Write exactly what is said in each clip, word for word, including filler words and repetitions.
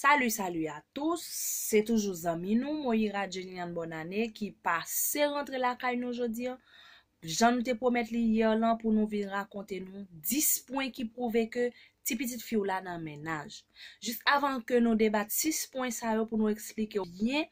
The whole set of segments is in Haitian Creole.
Salut, salut à tous. Se toujou zanmi nou, Moira Jenillian Bonane, ki pase rantre lakay nou jodi an. Jan nou te pwomèt li yè lan pou nou vin rakonte nou dis pwen ki pwouve ke ti pitit fi w la nan mennaj. Jis avan ke nou debat sis pwen sa yo pou nou eksplike w byen,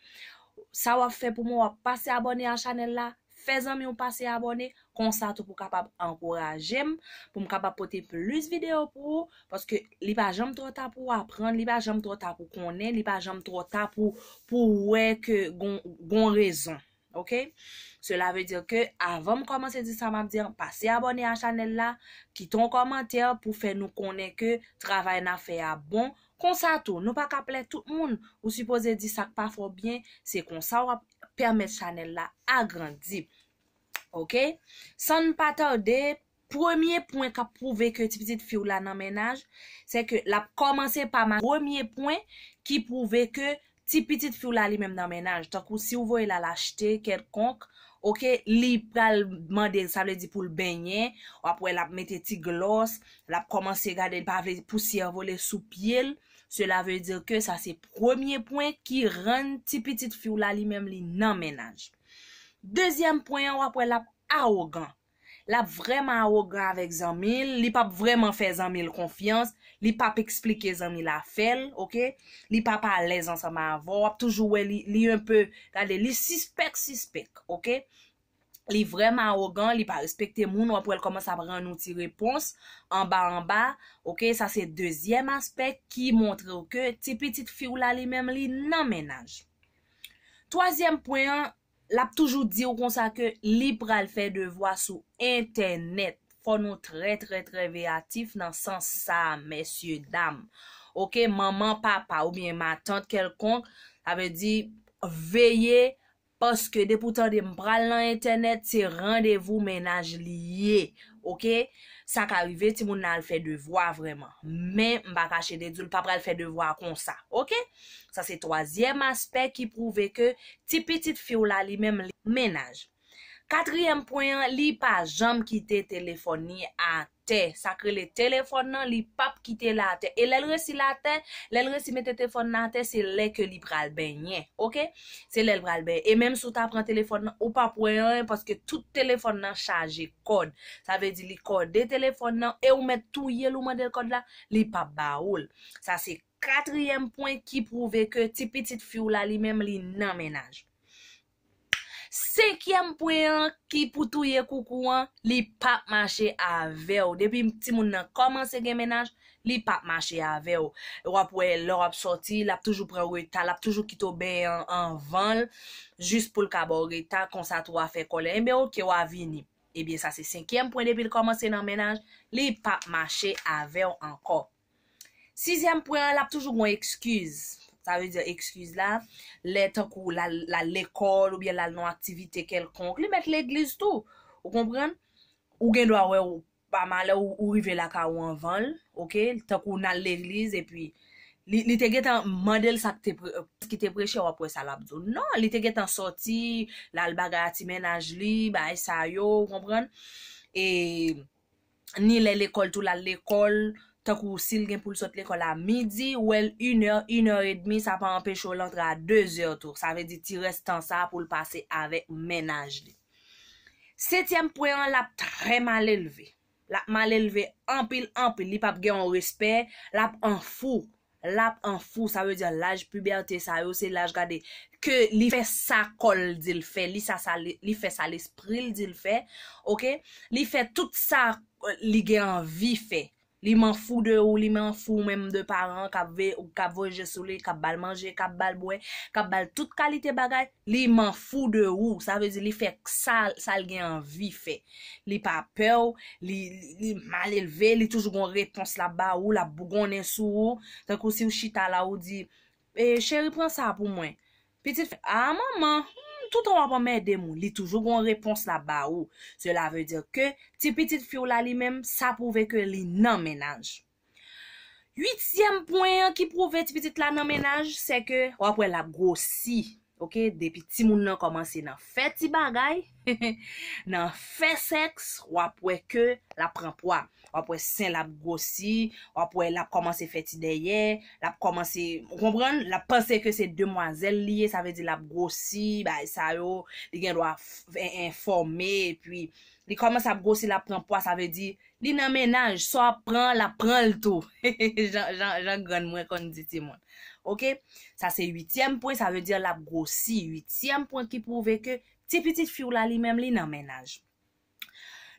sa w ap fè pou mwen, w ap pase abòne a chanèl la, fè zanmi w pase abòne, konsa tou pou kapab ankouraje m, pou m kapab pote plis videyo pou ou, paske li pa janm twò ta pou w aprann, li pa janm twò ta pou konnen, li pa janm twò ta pou, pou wè ke gon, gon rezon. Ok? Cela veut dire ke avan m kòmanse di sa m ap di an, pase abòne a chanèl la, kite yon kòmantè pou fè nou konnen ke travay n ap fè a bon. Konsa tou, nou pa ka plè tout moun, ou sipoze di sa k pa fè w byen, se konsa w ap pèmèt chanèl la agrandi. Ok? San n pa tande, premye pwen k ap pwouve ke ti pitit fi w la nan mennaj, se ke l ap kòmanse pa ma-, premye pwen ki pwouve ke ti pitit fi w la li menm nan mennaj. Tankou si w voye l al achte kèlkonk, ok, li pral mande, sa vle di pou l benyen, w ap wè l ap mete ti glòs, l ap kòmanse gade, l pa vle pousyè vole sou pye l. Cela veut dire que sa se premye pwen ki rann ti pitit fi w la li menm li nan mennaj. Dezyèm pwen an, w ap wè l ap awogan. L ap vrèman awogan avèk zanmi l, li p ap vrèman fè zanmi l konfyans, li p ap eksplike zanmi l afè l, ok? Li p ap alèz ansanm avè w, w ap toujou wè li, li enpe, gade, li sispèk, sispèk, ok? Li vrèman awogan, li pa respekte moun, w ap wè l kòmanse ap rann ou ti repons anba anba, ok? Sa se dezyèm aspè ki montre w ke ti pitit fi w la li menm li nan mennaj. Twazyèm pwen an, l ap toujou di w konsa ke li pral fè devwa sou entènèt. Fò nou trè, trè, trè veyatif nan sans sa, mesye dam. Ok, manman, papa oubyen matant kèlkonk, sa vle di veye, paske depi w tande m pral nan entènèt, se randevou mennaj li ye. Ok? Sa ka rive timoun nan al fè devwa vrèman. Men m pa kache de di w, l pa pral fè devwa konsa. Ok? Sa se twazyèm aspè ki pwouve ke ti pitit fi w la li menm li mennaj. Katriyèm pwen an, li pa janm kite telefòn li atè. Sa k rele telefòn nan, li p ap kite l atè. E lè l resi l atè, lè l resi mete telefòn nan atè, se lè ke li pral benyen, ok? Se lè l pral benyen. E menm si w ta pran telefòn nan, ou p ap wè anyen paske tout telefòn nan chaje kòd. Sa vle di li kòde telefòn nan e ou mèt touye l, ou mande l kòd la, li p ap ba ou l. Sa se katriyèm pwen ki pwouve ke ti pitit fi w la li menm li nan mennaj. Senkyèm pwen an ki pou touye koukou an, li p ap mache avè w. Depi timoun nan kòmanse gen mennaj, li p ap mache avè w. W ap wè lè w ap sòti, l ap toujou pran reta, l ap toujou kite w benyen an anvan l, jis pou l ka ba w reta, konsa tou w a fè kòlè. Enben, ok, w a vini. Ebyen, sa se senkyèm pwen, depi l kòmanse nan mennaj, li p ap mache avè w ankò. Sizyèm pwen an, l ap toujou gon ekskiz. Sa vle di ekskiz la, lè tankou l al, l al lekòl oubyen l al nan aktivite kèlkonk, li mèt legliz tou. Ou konprann? Ou gen dwa wè ou pa malè ou, ou rive lakay ou anvan l, ok? Tankou n al legliz epi li, li te gentan mande l sa k te pre-, ki te preche, w ap wè sa l ap di w. Non, li te gentan sòti, l al bagay a ti mennaj li, bagay sa yo, ou konprann? E ni lè lekòl tou, l al lekòl, tankou si l gen pou l sot lekòl a midi, ou wè l inè, inè edmi, sa pa anpeche w l antre a dezè tou. Sa vle di ti rès tan sa a pou l pase avèk mennaj li. Setyèm pwen an, l ap trè malelve. L ap malelve anpil, anpil. Li p ap gen yon respè, l ap an fou. L ap an fou, sa vle di laj pibète sa yo, se laj gade ke li fè sa kò l di l fè, li sa, sa li, li fè sa lespri l di l fè, ok? Li fè tout sa, euh, li gen anvi fè. Li man fou de ou, li man fou menm de paran k ap ve-, k ap voye je sou li, k ap ba l manje, k ap ba l bwè, k ap ba l tout kalite bagay, li man fou de ou. Sa vle di li fè sa, sa l gen anvi fè. Li pa pè w, li, li, li malelve, li toujou gon repons l ap ba ou, l ap bougonnen sou ou. Tankou si w chita la, ou di, "E, cheri, pran sa pou mwen." Pitit fi, "A, manman, hmm, toutan w ap anmède m, wi." Li toujou gon repons l ap ba ou. Cela veut dire que ti pitit fi w la li menm, sa pwouve ke li nan mennaj. Uityèm pwen an ki pwouve ti pitit la nan mennaj, se ke w ap wè l ap gwosi. Ok, depi timoun nan kòmanse nan fè ti bagay, Nan fè sèks, w ap wè ke l ap pran pwa. W ap wè sen l ap gwosi, w ap wè l ap kòmanse fè ti dèyè, l ap kòmanse, ou konprann? L ap panse ke se demwazèl li ye, sa vle di l ap gwosi, bagay sa yo, li gen dwa f- en- enfòme, epi li kòmanse ap gwosi, l ap pran pwa, sa vle di li nan mennaj, sa w ap pran, l ap pran l tou. Jan, jan, jan grann mwen konn di timoun. Oke? Sa se uityèm pwen, sa vle di l ap gwosi. Uityèm pwen ki pwouve ke ti pitit fi w la li menm li nan mennaj.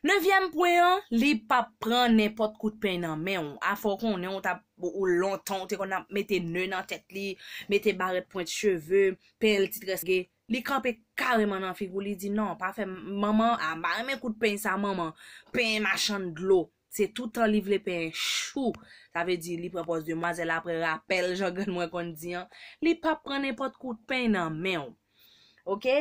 Nevyèm pwen an, li p ap pran nenpòt kout peny nan men w. Afè w konnen w t ap, ou lontan w te konn ap mete ne nan tèt li, mete barèt pwent cheve, penyen l ti très ge. Li kanpe kareman nan figi w, li di non, pa fè m- manman, a m pa renmen kout peny sa manman, peny machann dlo. Se toutan li vle penyen chou. Sa vle di li pran pòz demwazèl apre rapèl, jan grann mwen konn di an. Li p ap pran nenpòt kout peny nan men w. Oke?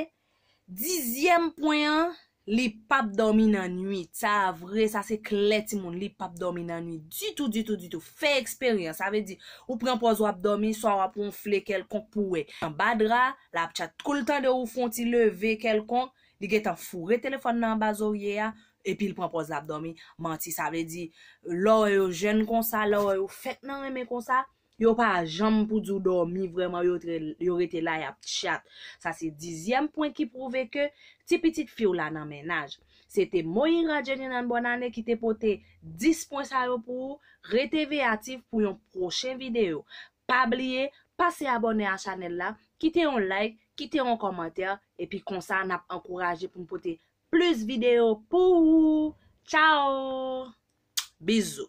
Dizyèm pwen an, li p ap dòmi nan nwit. Sa a vre, sa se klè timoun, li p ap dòmi nan nwit. Ditou, ditou, ditou. Fè eksperyans. Sa vle di, ou pran pòz w ap dòmi, swa w ap wonfle kèlkonk pou wè. Anba dra, l ap tchat. Kou l tande ou fè yon ti leve kèlkonk, li gentan foure telefòn nan anba zorye a, epi l pran pòz l ap dòmi. Manti, sa vle di, lè w wè yo jèn konsa, lè w wè yo fèk nan renmen konsa, yo pa janm pou di w dòmi vrèman, yo, tre- yo rete la, y ap tchat. Sa se dizyèm pwen ki pwouve ke ti pitit fi w la nan mennaj. Se te Moira Jenny Nan Bòn Ane ki te pote dis pwen sa yo pou ou. Rete veyatif pou yon pwochen videyo. Pa bliye, pase abòne a chanèl la, kite yon like, kite yon kòmantè, epi konsa n ap ankouraje pou m pote plis videyo pou ou. Tchao! Bizou!